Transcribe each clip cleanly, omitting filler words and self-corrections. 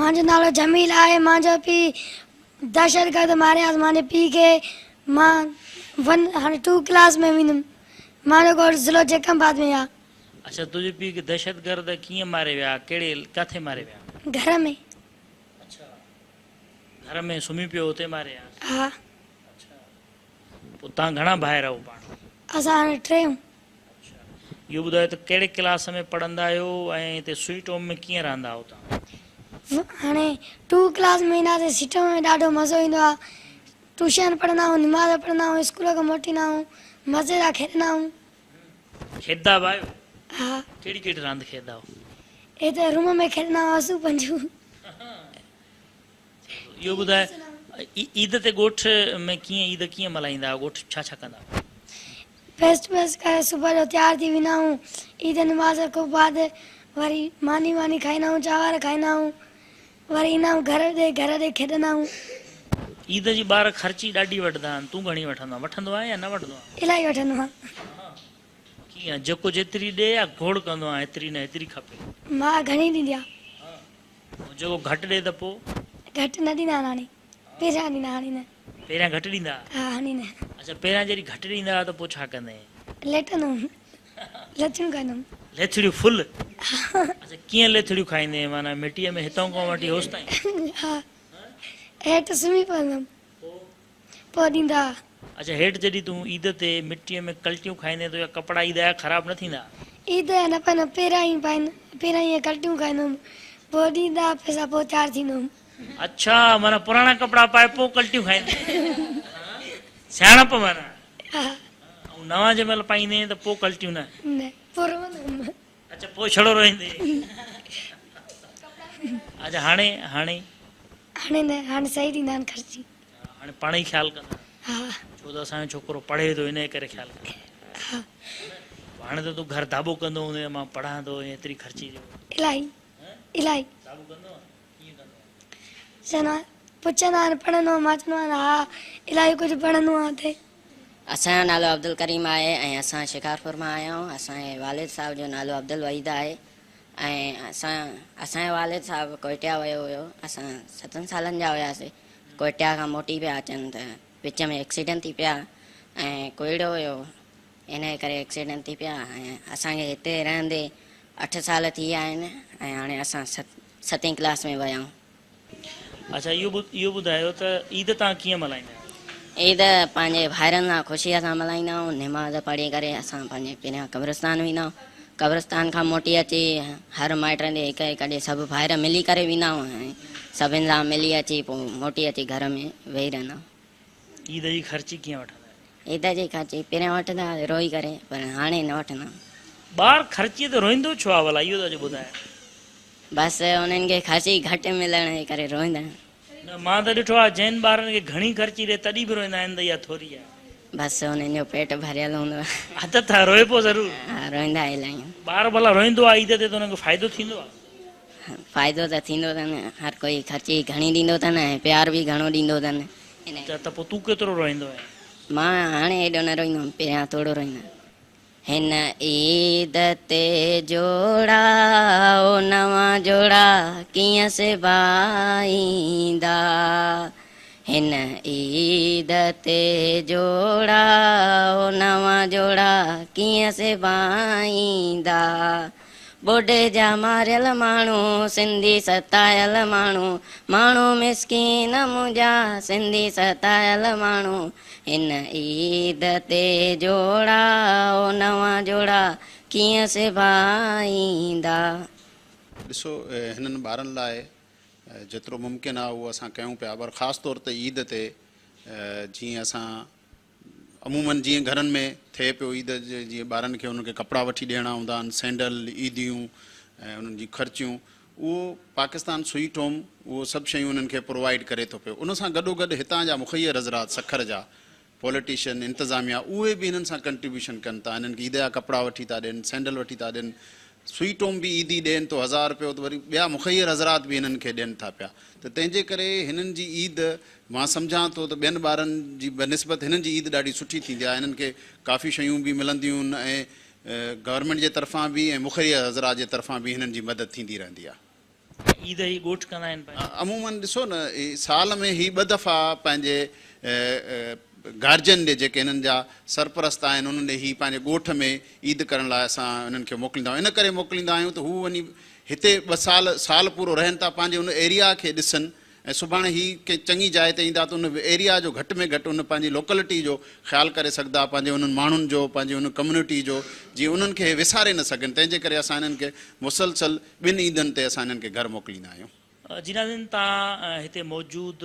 مانجو نالو جميل آهي مانجو پيء دهشتگرد مارياس مانجي پيء کي مان ون هاڻي ٽو ڪلاس ۾ ويندم مانجو ڳوٺ ضلعو جيڪب آباد ۾ آ. اڇا تنهنجي پيء کي دهشتگرد ڪيئن ماري ويا ڪهڙي ڪاٿي ماري ويا. گهر ۾. اڇا گهر ۾ سمهي پيو اتي ماري ويا. ها. اڇا پوء توهان گهڻا ڀائر آهيو پاڻ. اسان هاڻي ٽي آهيون. اڇا اهو ٻڌايو ته ڪهڙي ڪلاس ۾ پڙهندا آهيو ۽ هتي سوئيٽ هوم ۾ ڪيئن رهندا آهيو توهان؟ هاڻي ٽو ڪلاس ۾ اينداسين سوئيٽ هوم ۾ ڏاڍو مزو ايندو آهي ٽيوشن پڙهندا آهيون نماز پڙهندا آهيون اسڪول کان موٽيندا آهيون مزي سان کيڏندا آهيون. کيڏندا به آهيو؟ ها. ڪهڙي ڪهڙي راند کيڏندا آهيو؟ هتي روم ۾ کيڏندا هئاسون پنجون. اهو ٻڌاء عيد تي ڳوٺ ۾ ڪيئن عيد ڪيئن ملهائيندا آهيو ڳوٺ ڇا ڇا ڪندا آهيو؟ فيس ٽو فيس ڪري صبح جو تيار ٿي ويندا آهيون عيد نماز کان بعد وري ماني واني کائيندا آهيون چانور کائيندا آهيون وري ايندا آهيون گهر ڏي گهر ڏي کيڏندا آهيون. عيد جي ٻار خرچي ڏاڍي وٺندا آهن تون گهڻي وٺندو آهين وٺندو آهين يا نه وٺندو آهين؟ الاهي وٺندو آهيان. ڪيئن جيڪو جيتري ڏي يا گوڙ ڪندو آهين ايتري نه ايتري کپي؟ ماء گهڻي ڏيندي آهي. ۽ جيڪو گهٽ ڏي ته پوء؟ گهٽ نه ڏيندا آهن هاڻي. پهريان ڏيندا هاڻي نه. پهريان گهٽ ڏيندا ها؟ ها هاڻي نه. اڇا پهريان جڏهن گهٽ ڏيندا ها ته پوء ڇا ڪندين؟ ليٽندم ليٿڙيون کائيندم. ليٿڙيون فل؟ ها. اڇا ڪيئن ليٿڙيون کائيندين معنيٰ مٽيء ۾ هتئون کان وٺي هوستائين؟ ها هيٺ سمهي پوندم. پوء؟ پوء ڏيندا ها. اڇا هيٺ جڏهن تون عيد تي مٽيء ۾ ڪلٽيون کائيندين تنهنجا ڪپڙا عيد جا خراب نه ٿيندا؟ عيد جا نه پائيندم پهريان ئي پائيندم پهريان ئي ڪلٽيون کائيندم پوء ڏيندا پئسا پوء تيار ٿيندم. اڇا معنيٰ پراڻا ڪپڙا پائي پوء ڪلٽيون کائيندين سياڻپ معنيٰ. ها. ۽ نوان جنهن مهل پائيندين ته پوء ڪلٽيون نه؟ نه پوء روئندم. اڇا پوء ڇڙو روئيندين. اڇا هاڻي هاڻي؟ هاڻي نه هاڻي صحيح ڏيندا آهن خرچي. هاڻي پاڻ ئي خيال ڪندا. ها. ڇو ته اسان جو ڇوڪرو پڙهي ٿو انهيء ڪري خيال ڪندا. ها. هاڻي ته تون گهر داٻو ڪندو هوندين مان پڙهان ٿو ۽ ايتري خرچي ڏيو. الاهي الاهي. داٻو ڪندو آهين؟ ڪيئن ڪندو آهين؟ چوندا آهن پڇندا آهن پڙهندو آهيان مان چوندو آهيان ها الاهي ڪجهه پڙهندو آهيان هتي. اسان جو نالو عبدالڪريم آهي ۽ اسان شڪارپور مان آيا آهيون اسان جي والد صاحب جو نالو عبدالوحيد آهي ۽ اسان اسان جو والد صاحب ڪوئٽيا ويو هيو اسان ستن سالن جا هياسي ڪوئٽيا کان موٽي پيا اچن ته وچ ۾ ايڪسيڊنٽ ٿي پيا ۽ ڪوئڙو هيو ان جي ڪري ايڪسيڊنٽ ٿي پيا ۽ اسان کي هتي رهندي اٺ سال ٿي ويا آهن ۽ هاڻي اسان ستين ڪلاس ۾ ويا آهيون. اڇا اهو ٻڌايو ته عيد توهان ڪيئن ملهائيندا آهيو؟ عيد پنهنجي ڀائرن سان خوشيء سان ملهائيندا آهيون. نماز پڙهي ڪري اسان پنهنجي پهريان قبرستان ويندا آهيون. قبرستان کان موٽي اچي هر مائٽن ڏي هڪ هڪ ڏي سڀ ڀائر ملي ڪري ويندا آهيون ۽ سڀن سان ملي اچي پوء موٽي اچي گهر ۾ ويهي رهندا آهيون. عيد جي خرچي ڪيئن وٺندا آهيو؟ عيد جي خرچي پهريان وٺندا هئاسين روئي ڪري پر هاڻي نه وٺندا آهيون. ٻار خرچيء تي روئيندو ڇو آهي ڀلا اهو ته اچ ٻڌاء. بس انهن کي خرچي گهٽ ملڻ جي ڪري روئيندا آهن. نه مان ته ڏٺو آهي جنهن ٻارن کي گهڻي خرچي ڏي تڏهن به روئيندا آهن ته اها ٿوري آهي. بس انهن جو پيٽ ڀريل هوندو آهي. عادت آهي روئبو ضرور. ها روئيندا الاهي آهن. ٻار ڀلا روئيندو آهي عيد تي ته انهن کي فائدو ٿيندو آهي. فائدو ته ٿيندو اٿن هر ڪوئي خرچي گهڻي ڏيندو اٿن ۽ پيار به گهڻو ڏيندو اٿن. اڇا ته پوء تون ڪيترو روئيندو آهين؟ مان هاڻي ايڏو نه روئيندو هوم پهريان ٿورو روئيندو هوم. هن عيد تي جوڙا او نوان جوڙا ڪيئن سبائيندا هن عيد تي جوڙا او نوان جوڙا ڪيئن سبائيندا ٻوڏ جا ماريل ماڻهو سنڌي ستايل ماڻهو ماڻهو مسڪين منهنجا سنڌي ستايل ماڻهو هن عيد تي جوڙا او نوان جوڙا ڪيئن سبائيندا. ڏسو هنن ٻارن لاء جيترو ممڪن آهي اهو اسان ڪيون پيا پر خاص طور تي عيد تي جيئن اسان عموماً جيئن گهرن ۾ ٿئي پيو عيد جي جيئن ٻارن کي انهن کي ڪپڙا وٺي ڏيڻا هوندا آهن سينڊل عيديون ۽ انهن جي خرچيون اهو پاڪستان سوئيٽ هوم اهو سڀ شيون انهن کي پرووائيڊ ڪري ٿو پيو ان سان گڏو گڏ هتان جا مخير حضرات سکر جا پوليٽيشن انتظاميا اهي به هنن سان ڪنٽريبيوشن ڪن ٿا هنن کي عيد جا ڪپڙا وٺي ٿا ڏين سينڊل وٺي ٿا ڏين سوئيٽ هوم به عيدي ڏين ٿو هزار رپيو ته وري ٻيا مخير حضرات به هنن کي ڏين ٿا پيا ته تنهن جي ڪري هنن جي عيد مان سمجهان ٿو ته ٻين ٻارن جي بنسبت هنن جي عيد ڏاڍي سٺي ٿيندي آهي هنن کي ڪافي شيون به ملنديون آهن ۽ گورنمينٽ جي طرفان به ۽ مخير حضرات جي طرفان به هنن جي مدد ٿيندي رهندي آهي. عيد هي ڳوٺ ڪندا آهن پنهنجي؟ عموماً ڏسو نه سال ۾ هي ٻه دفعا پنهنجي گارجين ڏي جيڪي هنن جا سرپرست آهن انهن ڏي هي پنهنجي ڳوٺ ۾ عيد ڪرڻ لاء اسان انهن کي موڪليندا آهيون ان ڪري موڪليندا آهيون ته هو وڃي هتي ٻه سال سال پورو رهن ٿا پنهنجي ان ايريا کي ڏسن ۽ سڀاڻي هي ڪنهن چڱي جاء تي ايندا ته ان ايريا جو گهٽ ۾ گهٽ ان پنهنجي لوڪلٽي جو خيال ڪري سگهندا پنهنجي انهن ماڻهن جو پنهنجي ان ڪميونٽي جو جيئن انهن کي هي وساري نه سگهن تنهن جي ڪري اسان انهن کي مسلسل ٻن عيدن تي اسان انهن کي گهر موڪليندا آهيون. جي ناظرين توهان هتي موجود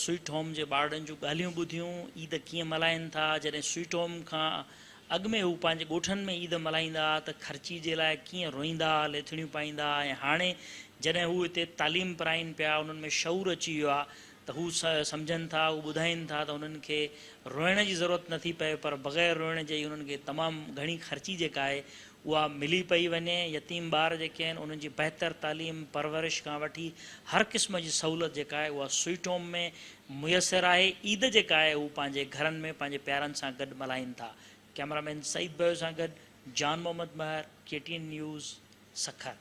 سوئيٽ هوم جي ٻارڙن جون ڳالهيون ٻڌيون عيد ڪيئن ملهائين ٿا جڏهن سوئيٽ هوم کان اڳ ۾ هو پنهنجي ڳوٺن ۾ عيد ملهائيندا ها ته خرچي جي لاء ڪيئن روئيندا ها ليٿڙيون پائيندا ها ۽ هاڻي جڏهن هو هتي تعليم پرائين پيا انهن ۾ شعور اچي ويو آهي ته هو سمجهن ٿا هو ٻڌائين ٿا ته انهن کي روئڻ جي ضرورت نٿي پئي پر بغير روئڻ جي ئي انهن کي تمام گهڻي خرچي جيڪا آهي اها ملي پئي وڃي، يتيم ٻار جيڪي آهن انهن جي بهتر تعليم، پرورش کان وٺي هر قسم جي سهولت جيڪا آهي اها سوئيٽ هوم ۾ ميسر آهي، عيد جيڪا آهي هو پنهنجي گهرن ۾ پنهنجي پيارن سان گڏ ملهائين ٿا. ڪئميرا مين سعيد ڀيو سان گڏ Jan Muhammad Mehar, K T N news, Sukkur.